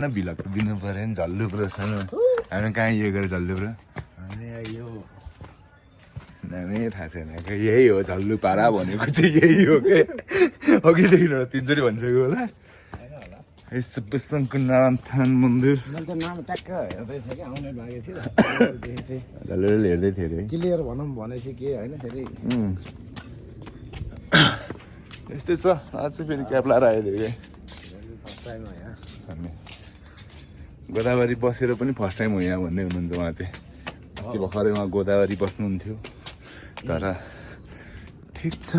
भिलक त दिनु पऱ्यो नि झल्लुप्रोसँग हामी कहाँ यो गरेर झल्लुप्रो यो नामै थाहा छैन यही हो झल्लु पारा भनेको चाहिँ यही हो के अघिदेखि तिनचोटि भनिसक्यो होला शङ्कुनारायण मन्दिर मैले त नाम ट्याक्क हेर्दै थिएँ कि आउने बाँकी थियो झल्लुले हेर्दै थियो अरे क्लियर भनौँ भनेपछि के होइन फेरि यस्तै छ आज चाहिँ फेरि क्याब लाएर आइदियो कि फर्स्ट टाइम हो यहाँ हामी गोदावरी बसेर पनि फर्स्ट टाइम हो यहाँ भन्दै हुनुहुन्छ उहाँ चाहिँ अस्ति भर्खरै उहाँ गोदावरी बस्नुहुन्थ्यो तर ठिक छ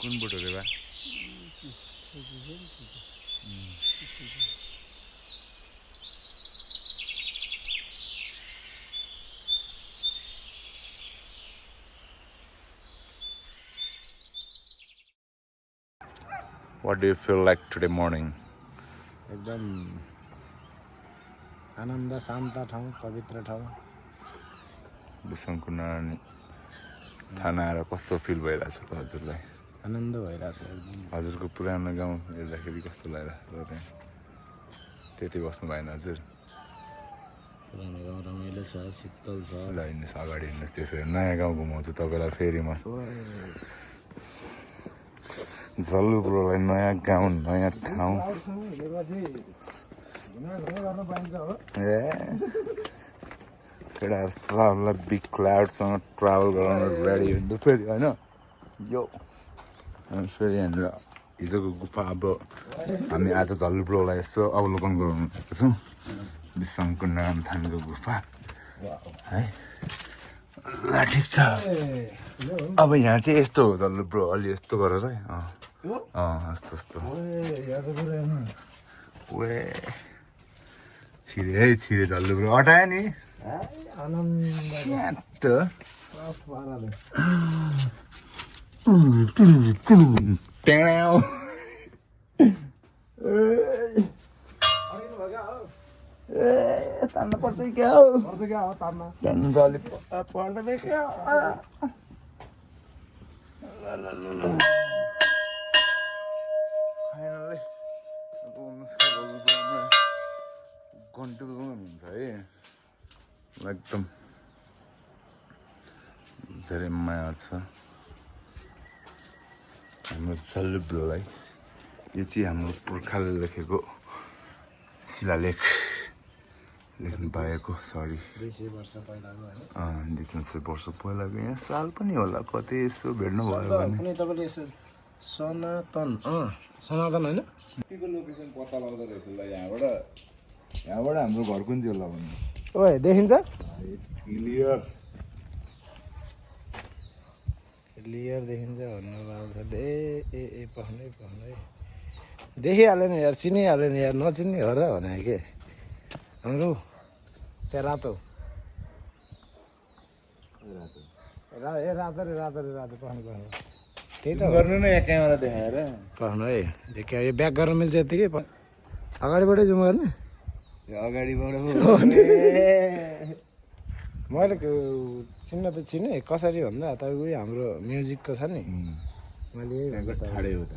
कुन बोट हो रे बा What do you feel like today morning? एकदम आनन्द शान्त ठाउँ पवित्र ठाउँ शङ्कुनारायण थाना आएर कस्तो फिल भइरहेछ त हजुरलाई आनन्द भइरहेछ एकदम हजुरको पुरानो गाउँ हेर्दाखेरि कस्तो लागेर त्यति बस्नु भएन हजुर पुरानो गाउँ रमाइलो छ शीतल छ ल हिँड्नुहोस् अगाडि हिँड्नुहोस् त्यसो नयाँ गाउँ घुमाउँछु तपाईँलाई फेरि म झल्लुप्रोलाई नयाँ गाउँ नयाँ ठाउँ ए केटाहरू सबलाई बिग क्लाउडसँग ट्राभल गराउनु रेडी हुन्थ्यो फेरि होइन यो अनि फेरि यहाँनिर हिजोको गुफा अब हामी आज झल्लुप्रोलाई यसो अवलोकन गराउनु भएको छौँ शङ्कुनारायण थानको गुफा है ल ठिक छ अब यहाँ चाहिँ यस्तो हो झल्लुप्रो अलि यस्तो गरेर है यस्तो यस्तो वे छिरे है छिरे झल्लुप्रो अटायो नि स्याट टेङ्याउ ए तान्न पर्छ क्या हो तान्न त अलि पर्दैन क्या घन्टुमा हुन्छ है एकदम धेरै माया छ हाम्रो झल्लुप्रोलाई यो चाहिँ हाम्रो पुर्खाले लेखेको शिलालेख लेख्नु पाएको सरी 200 वर्ष पहिलाको होइन 200 वर्ष पहिलाको यहाँ साल पनि होला कतै यसो भेट्नु भयो भने कुनै तपाईँले यसो सनातन होइन के लोकेसन पत्ता लगाउँदो रहेछ ल यहाँबाट हाम्रो घर कुन चाहिँ होला भन्नु ओए देखिन्छ क्लियर क्लियर देखिन्छ भन्नुभएको छ ए पहनै देखिहाल्यो नि यार चिनिहाल्यो नि यार नचिन्ने हो र भने के हाम्रो त्यहाँ रातो रातो पहनु त्यही त गर्नु न यहाँ क्यामेरा देखाएर पहनु है देखियो यो ब्याक गर्न मिल्छ यत्तिकै अगाडिबाटै जुम गर्ने अगाडिबाट मैले चिन्न त चिने कसरी भन्दा तपाईँको हाम्रो म्युजिकको छ नि मैले यही ठाडै हो त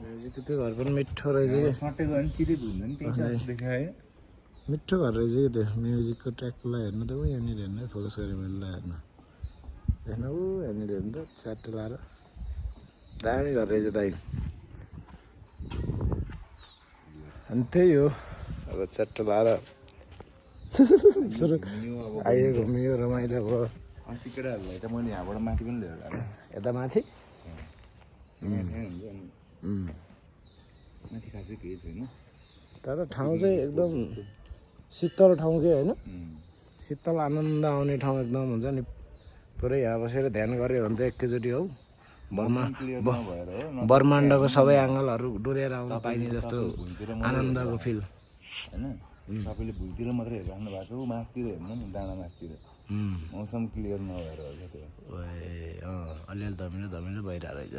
म्युजिकको त्यो घर पनि मिठो रहेछ कि सटेको भने सिधै भुन्छ नि त्यही देखायो मिठो घर रहेछ कि त्यो म्युजिकको ट्र्याकलाई हेर्नु त ऊ यहाँनिर हेर्नु फोकस गरेँ मैले ल हेर्नु ऊ यहाँनिर हेर्नु त च्याट्टो लाएर दामी घर रहेछ दाइ अनि त्यही हो अब च्याट्टो लाएर सुरु आयो घुमियो रमाइलो भयो अस्ति केटाहरूलाई त मैले यहाँबाट माथि पनि लिएर गएको यता माथि माथि खासै केही छैन तर ठाउँ चाहिँ एकदम शीतल ठाउँ के होइन शीतल आनन्द आउने ठाउँ एकदम हुन्छ नि पुरै यहाँ बसेर ध्यान गऱ्यो भने त एकैचोटि हौ ब्रह्माण्डको सबै एङ्गलहरू डुलेर आउन पाइने जस्तो आनन्दको फिल होइन सबैले भुइँतिर मात्रै हेरिराख्नु भएको छ ऊ मासतिर हेर्नु नि डाँडा मासतिर मौसम क्लियर नभएर होला त्यो अलिअलि धमिलो भइरहेको रहेछ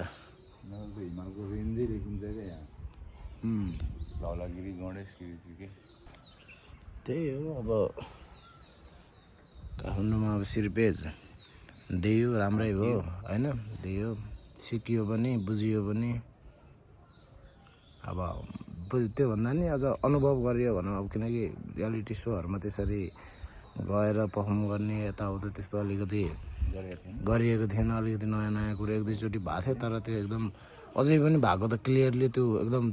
नभए हिमालको रेन्जै देखिन्छ क्या यहाँ धौलागिरी गणेशगिरी के त्यही हो अब काठमाडौँमा अब सिर्पेज दियो राम्रै हो होइन, दियो सिकियो पनि बुझियो पनि। अब त्योभन्दा नि अझ अनुभव गरियो भनौँ अब, किनकि रियालिटी सोहरूमा त्यसरी गएर पर्फर्म गर्ने यताउता त्यस्तो अलिकति गरिएको थिएन। अलिकति नयाँ नयाँ कुरो एक दुईचोटि भएको थियो, तर त्यो एकदम अझै पनि भएको त क्लियरली त्यो एकदम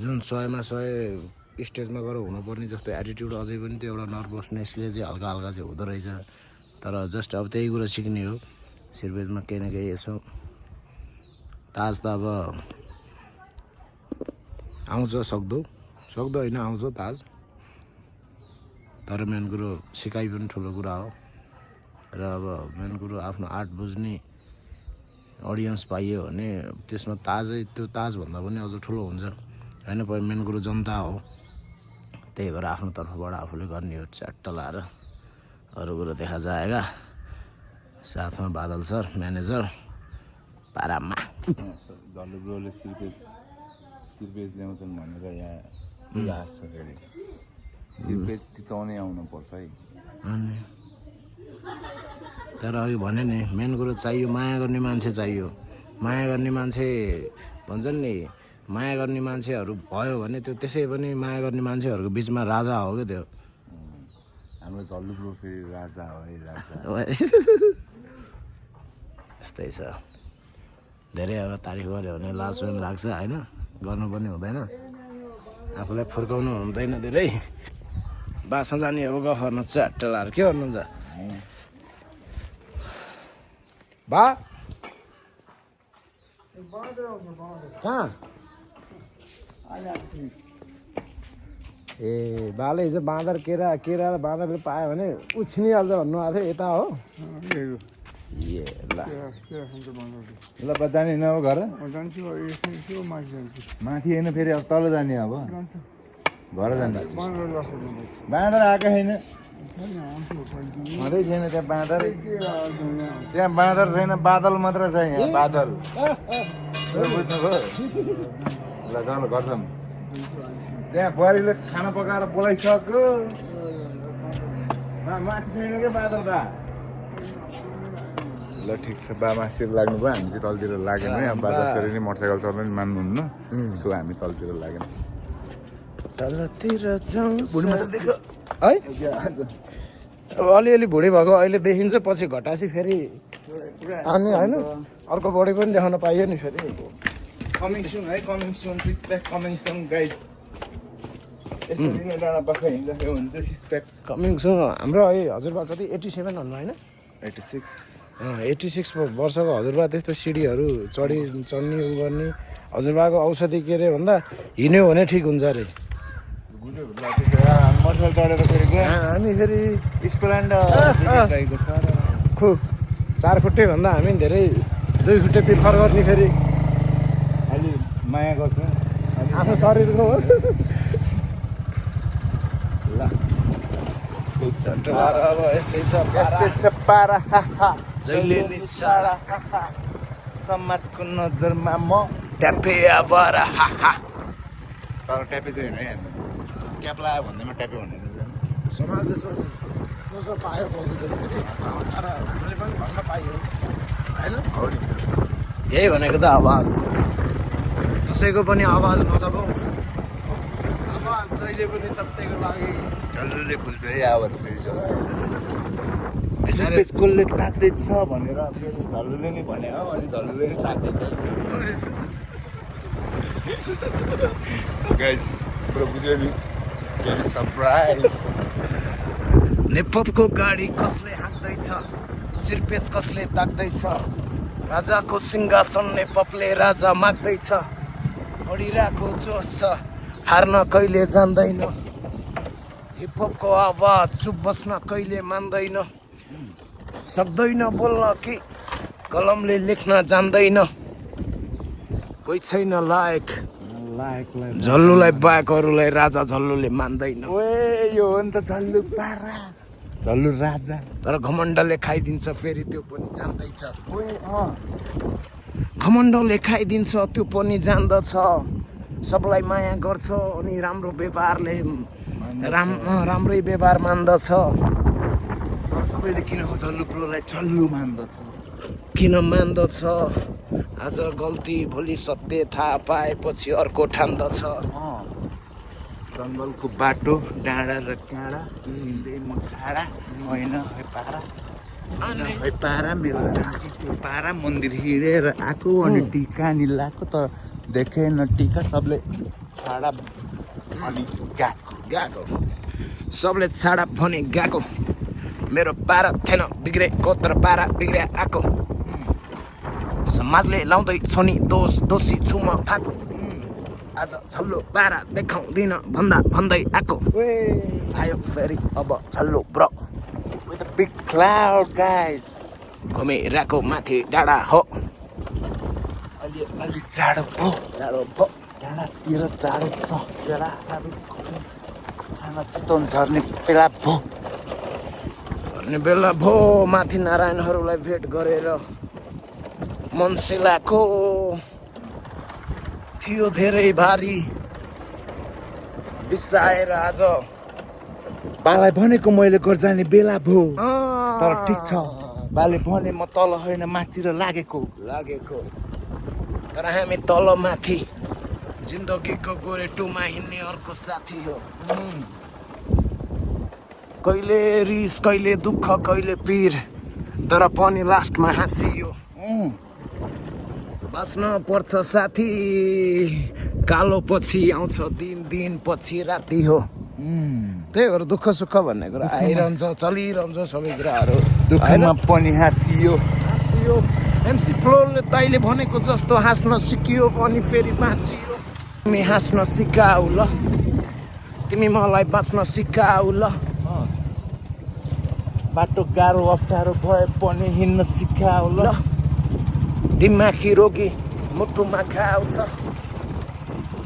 जुन 100मा 100 स्टेजमा गएर हुनुपर्ने जस्तो एटिट्युड अझै पनि त्यो एउटा नर्भसनेसले चाहिँ हल्का हल्का चाहिँ हुँदो रहेछ। तर जस्ट अब त्यही कुरा सिक्ने हो सिर्पेजमा केही न केही यसो। ताज त अब आउँछ सक्दो होइन आउँछ ताज, तर मेन कुरो सिकाइ पनि ठुलो कुरा हो। र अब मेन कुरो आफ्नो आर्ट बुझ्ने अडियन्स पाइयो भने त्यसमा ताजै त्यो ताजभन्दा पनि अझ ठुलो हुन्छ होइन। मेन कुरो जनता हो, त्यही भएर आफ्नो तर्फबाट आफूले गर्ने हो च्याट्ट लाएर, अरू कुरो देखा जाएगा। साथमा बादल सर म्यानेजर पारामा झल्लु ब्रोले सिर्पेज ल्याउँछन् भनेर यहाँ आश छ फेरि। सिर्पेज चिताउनै आउनुपर्छ है। तर अघि भने नि मेन कुरो चाहियो, माया गर्ने मान्छे चाहियो। माया गर्ने मान्छे भन्छन् नि, माया गर्ने मान्छेहरू भयो भने त्यो त्यसै पनि माया गर्ने मान्छेहरूको बिचमा राजा हो क्या त्यो। हाम्रो झल्लु ब्रो फेरि राजा हो है, राजा। यस्तै छ। धेरै अब तारिफ गऱ्यो भने लाज पनि लाग्छ होइन, गर्नु पनि हुँदैन, आफूलाई फुर्काउनु हुँदैन धेरै। बासमा जाने अब गफ गर्न च्याट्ट लाएर के गर्नुहुन्छ बा? कहाँ? ए बाले हिजो बाँदर केरा र बाँदरले पायो भने उछिनिहाल्छ भन्नुभएको थियो, यता हो? ए ल ल बा जाने होइन अब घर? माथि होइन फेरि अब तल जाने अब घर जाने। बाँदर आएको छैन, छँदै छैन त्यहाँ बाँदर। त्यहाँ बाँदर छैन, बादल मात्र छ यहाँ, बादल। बुझ्नुभयो? ल गल गर्छौँ। त्यहाँ बुहारीले खाना पकाएर बोलाइसक्यो, माथि छैन क्या बादल बा। ल ठिक छ, बा माथितिर लाग्नु भयो, हामी चाहिँ तलतिर लागेन है। अब बा जसरी नै मोटरसाइकल चलाउनु नि मान्नुहुन्न, सो हामी तलतिर लाग्यौँ। तलतिर है अब अलिअलि भुँडी भएको अहिले देखिन्छ, पछि घटासी फेरि अनि होइन अर्को बडी पनि देखाउन पाइयो नि फेरि। कमिङ सुन है, कमिङ सुन, सिक्स प्याक कमिङ सुन गाइस। यसरी नै डाँडा पाखा हिँडिरहेको हुन्छ सिक्स प्याक कमिङ सुन। हाम्रो है हजुरबा कति 87 भन्नु होइन? 86 वर्षको हजुरबा त्यस्तो सिडीहरू चढ्ने उ गर्ने। हजुरबाको औषधि के अरे भन्दा हिँड्यो भने ठिक हुन्छ अरे। मोटरसाइकल चढेर फेरि हामी फेरि स्प्लेन्डर खु 4 खुट्टे भन्दा हामी धेरै 2 खुट्टे प्रिफर गर्ने फेरि। अलि माया गर्छ आफ्नो शरीरको हो। ल अब यस्तै छ पारा जहिले नि सारा समाजको नजरमा म ट्यापे आवारा तर ट्यापे चाहिँ होइन है, क्याप लगायो भन्दैमा ट्यापे भनेर समाजले सोच पायो पाउँछ फेरि, तर हामीले पनि भन्न पाइयो होइन। यही भनेको त आवाज, कसैको पनि आवाज नदबाओस्, आवाज जहिले पनि सत्यको लागि झल्लुले खुल्छ है आवाज फेरि। कसले ताक्दैछ भनेर फेरि झल्लुले नि भने हो, अनि झल्लुले नि ताक्दैछ। गाइस पुरा बुझ्यो नि, भेरी सरप्राइज। नेपको गाडी कसले हाँक्दैछ, सिर्पेज कसले ताक्दैछ, राजाको सिंहासन नेपले राजा माग्दैछ। बढिरहेको जोस छ, हार्न कहिले जान्दैन, हिपहपको आवाज चुप बस्न कहिले मान्दैन। सक्दैन बोल्न कि कलमले लेख्न जान्दैन, कोही छैन लायक झल्लुलाई बाहेक अरूलाई राजा झल्लुले मान्दैन। ओए यो हो नि त झल्लु पारा, झल्लु राजा। तर घमण्डले खाइदिन्छ फेरि त्यो पनि जान्दैछ। घमण्डले खाइदिन्छ त्यो पनि जान्दछ, सबलाई माया गर्छ अनि राम्रो व्यवहारले राम्रै व्यवहार मान्दछ। सबैले किन झल्लु प्रोलाई झल्लु मान्दछ? किन मान्दछ? आज गल्ती भोलि सत्य थाहा पाएपछि अर्को ठान्दछ। जङ्गलको बाटो डाँडा र काँडा हिँड्दै म छाडा होइन है पारा है पारा मेरो साथीको पारा मन्दिर हिँडेर आएको अनि टिका नि लगाएको तर देखेन टिका सबले छाडा अनि गएको सबले छाडा भने गएको मेरो पारा थिएन बिग्रेको तर पारा बिग्रे आएको समाजले लाउँदै छ नि दोषी छु म फाको आज झल्लो पारा देखाउँदिन भन्दै आएको आयो फेरि अब झल्लो bro with a big cloud guys घुमिरहेको माथि डाँडा हो अलि जाडो भयो डाँडातिर जाडो छ केराहरू खाना चितवन झर्ने बेला भयो माथि नारायणहरूलाई भेट गरेर मन सिलाएको थियो धेरै भारी बिसाएर आज बालाई भनेको मैले गर्जाने बेला भयो तर ठिक छ बाले भने म तल होइन माथि र लागेको तर हामी तल माथि जिन्दगीको गोरेटोमा हिँड्ने अर्को साथी हो कहिले रिस कहिले दुःख कहिले पीर तर पनि लास्टमा हाँसियो बाँच्न पर्छ साथी कालो पछि आउँछ दिन पछि राति हो त्यही भएर दुःख सुख भन्ने कुरा आइरहन्छ चलिरहन्छ सबै कुराहरू दुःखमा पनि हाँसियो एमसी फ्लोरले तैँले भनेको जस्तो हाँस्न सिकियो पनि फेरि बाँचियो तिमी हाँस्न सिकाऊ ल तिमी मलाई बाँच्न सिकाऊ ल बाटो गाह्रो अप्ठ्यारो भए पनि हिँड्न सिकाऊ ल दिमागी रोगी मुटुमा घाउ छ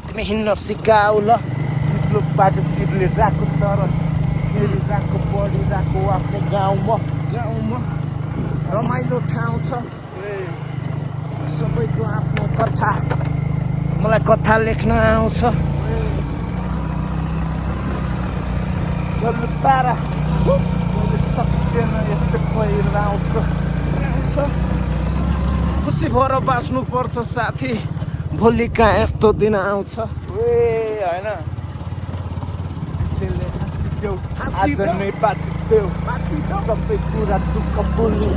तिमी हिँड्न सिकाऊ ल चिप्लो बाटो चिप्ले राखो तर फेरि राखो बढिरहेको आफ्नो गाउँमा रमाइलो ठाउँ छ सबैको आफ्नो कथा मलाई कथा लेख्न आउँछ झल्लु पारा सक्दैन यस्तो पहिरो आउँछ खुसी भएर बाँच्नु पर्छ साथी भोलि कहाँ यस्तो दिन आउँछ होइन आज नै बाँचिदेऊ सबै कुरा दुःख भुल्नु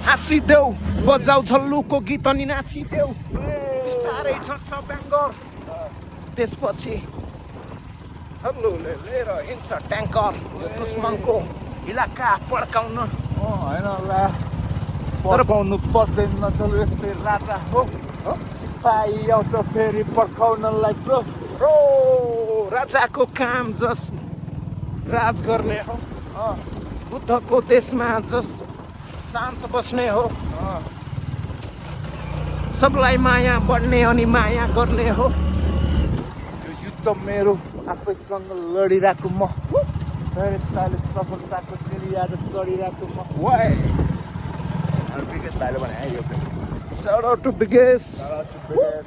हाँसिदेऊ बजाउ झल्लुको गीत अनि नाचिदेऊ बिस्तारै छर्छ ब्याङ्गर त्यसपछि झल्लुले लिएर हिँड्छ ट्याङ्कर दुश्मनको इलाका पड्काउन होइन ला पड्काउनु पर्दैन झल्लु यस्तै राजा हो सिपाही आउँछ फेरि पड्काउनलाई ब्रो राजाको काम जस राज गर्ने हो बुद्धको देशमा जस शान्त बस्ने हो सबलाई माया बढ्ने अनि माया गर्ने हो यो युद्ध मेरो आफैसँग लडिरहेको म सफलताको सिँढी आज चढिरहेको म बिगेस भाइले भने है यो Shout out to Biggest.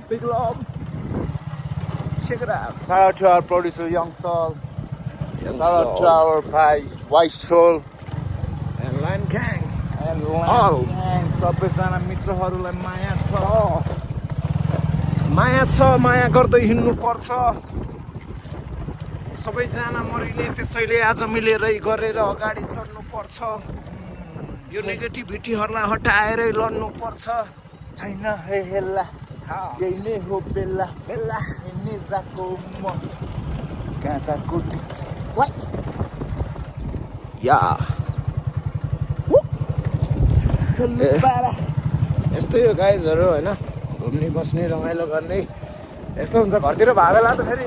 Big love. Check it out. Shout out to our producer Young Sol. Shout out to our bhai White Soul and Lion Gang. And Lion Gang. सबैजना मित्रहरूलाई माया छ माया गर्दै हिँड्नु पर्छ सबैजना मरिले त्यसैले आज मिलेरै गरेर अगाडि चढ्नु पर्छ यो नेगेटिभिटीहरूलाई हटाएरै लड्नु पर्छ छैन है हेल्ला यही नै हो बेला हिँड्ने राको म काँचाको या यस्तै हो गाइजहरू होइन घुम्ने बस्ने रमाइलो गर्ने यस्तो हुन्छ घरतिर भए बेला त फेरि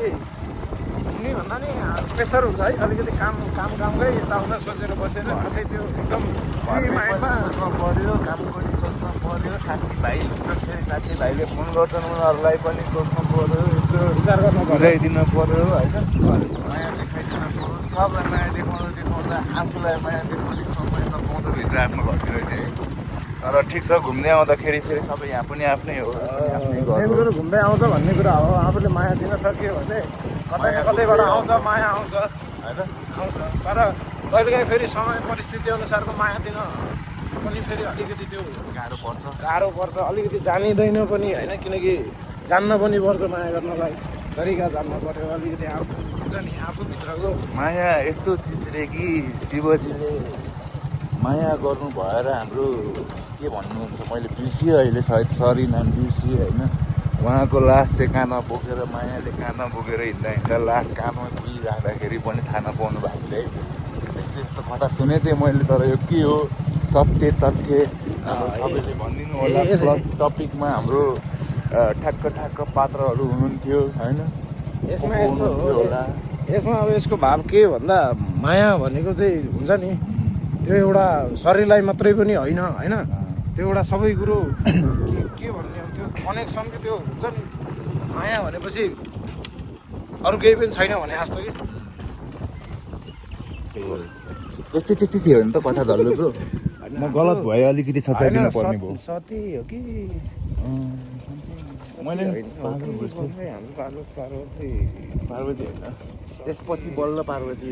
घुम्ने भन्दा नि प्रेसर हुन्छ है अलिकति कामकै यताउता सोचेर बसेर खासै त्यो एकदम माइन्डमा सोच्नु पर्यो काम पनि सोच्नु पर्यो साथीभाइ फेरि साथीभाइले फोन गर्छन् उनीहरूलाई पनि सोच्नु पर्यो यसो विचार गर्नु बुझाइदिनु पर्यो होइन माया देखाइदिनु पर्यो सबलाई माया देखाउँदा आफूलाई माया देखाउने समय नपाउँदो रहेछ आफ्नो घरतिर चाहिँ तर ठिक छ घुम्दै आउँदाखेरि फेरि सबै यहाँ पनि आफ्नै हो कुरो घुम्दै आउँछ भन्ने कुरा हो आफूले माया दिन सक्यो भने कतै न कतैबाट आउँछ माया आउँछ होइन आउँछ तर कहिलेकाहीँ फेरि समय परिस्थिति अनुसारको माया दिन पनि फेरि अलिकति त्यो गाह्रो पर्छ अलिकति जानिँदैन पनि होइन किनकि जान्न पनि पर्छ माया गर्नलाई तरिका जान्न पर्यो अलिकति आफू हुन्छ नि आफूभित्रको माया यस्तो चिज रे कि शिवजीले माया गर्नु भएर हाम्रो के भन्नुहुन्छ मैले बिर्सिएँ अहिले सायद सरी नाम बिर्सिएँ होइन उहाँको लास चाहिँ काँधमा बोकेर मायाले काँधमा बोकेर हिँड्दा लास काँधमा पुगिराख्दाखेरि पनि थाहा नपाउनु भएको थियो है यस्तो यस्तो कथा सुनेको थिएँ मैले तर यो के हो सत्य तथ्य अब सबैले भनिदिनु होला प्लस टपिकमा हाम्रो ठ्याक्क पात्रहरू हुनुहुन्थ्यो होइन यसमा यस्तो हो यसमा अब यसको भाव के भन्दा माया भनेको चाहिँ हुन्छ नि त्यो एउटा शरीरलाई मात्रै पनि होइन होइन त्यो एउटा सबै कुरो के भन्ने अब त्यो कनेक्सनको त्यो हुन्छ नि माया भनेपछि अरू केही पनि छैन भने जस्तो कि त्यस्तै थियो नि त कथा झल्लुको म गलत भयो अलिकति सच्याइदिनु पर्ने भयो सती हो कि मैले पार्वती होइन त्यसपछि बल्ल पार्वती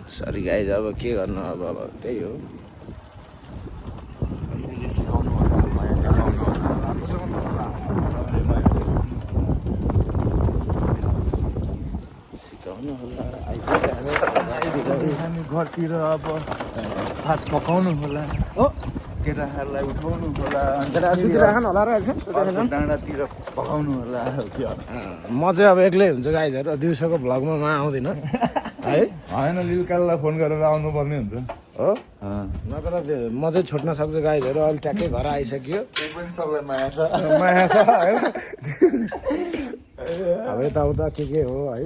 सरी गाइज अब के गर्नु अब त्यही हो सिकाउनु सिकाउनु होला हामी घरतिर अब भात पकाउनु होला हो केटाहरूलाई उठाउनु होला सुतिराखन होला रहेछ डाँडातिर पकाउनु होला म चाहिँ अब एक्लै हुन्छ गाइजहरू दिउँसोको भ्लगमा म आउँदिनँ है होइन लिलकाललाई फोन गरेर आउनुपर्ने हुन्छ हो नत्र म चाहिँ छोड्न सक्छु गाइजहरू अहिले ट्याक्कै घर आइसक्यो त्यही पनि सबलाई माया छ माया छ होइन अब यताउता के हो है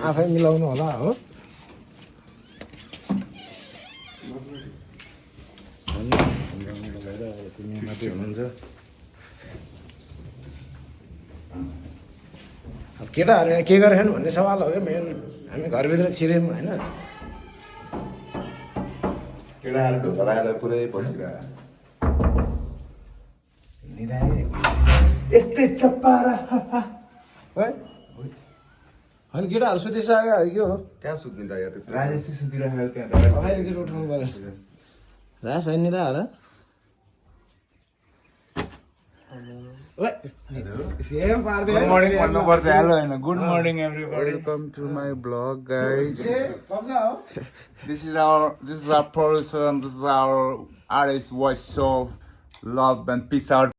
आफै मिलाउनु होला हो मात्रै हुनुहुन्छ अब केटाहरू यहाँ के गरेछन् भन्ने सवाल हो क्या मेन हामी घरभित्र छिर्यौँ होइन केटाहरू ढोका आएर पुरै बसिरहेको यस्तै चप्पारा है होइन केटाहरू सुतिसक्यो है के हो त्यहाँ सुत्ने त यहाँ राजेश सुतिरहेको त्यहाँ एकचोटि उठाउनु पऱ्यो राज भाइ निदा होला Good morning everybody. Welcome to my vlog guys. This is our producer and this is our artist voice show. Love and peace out.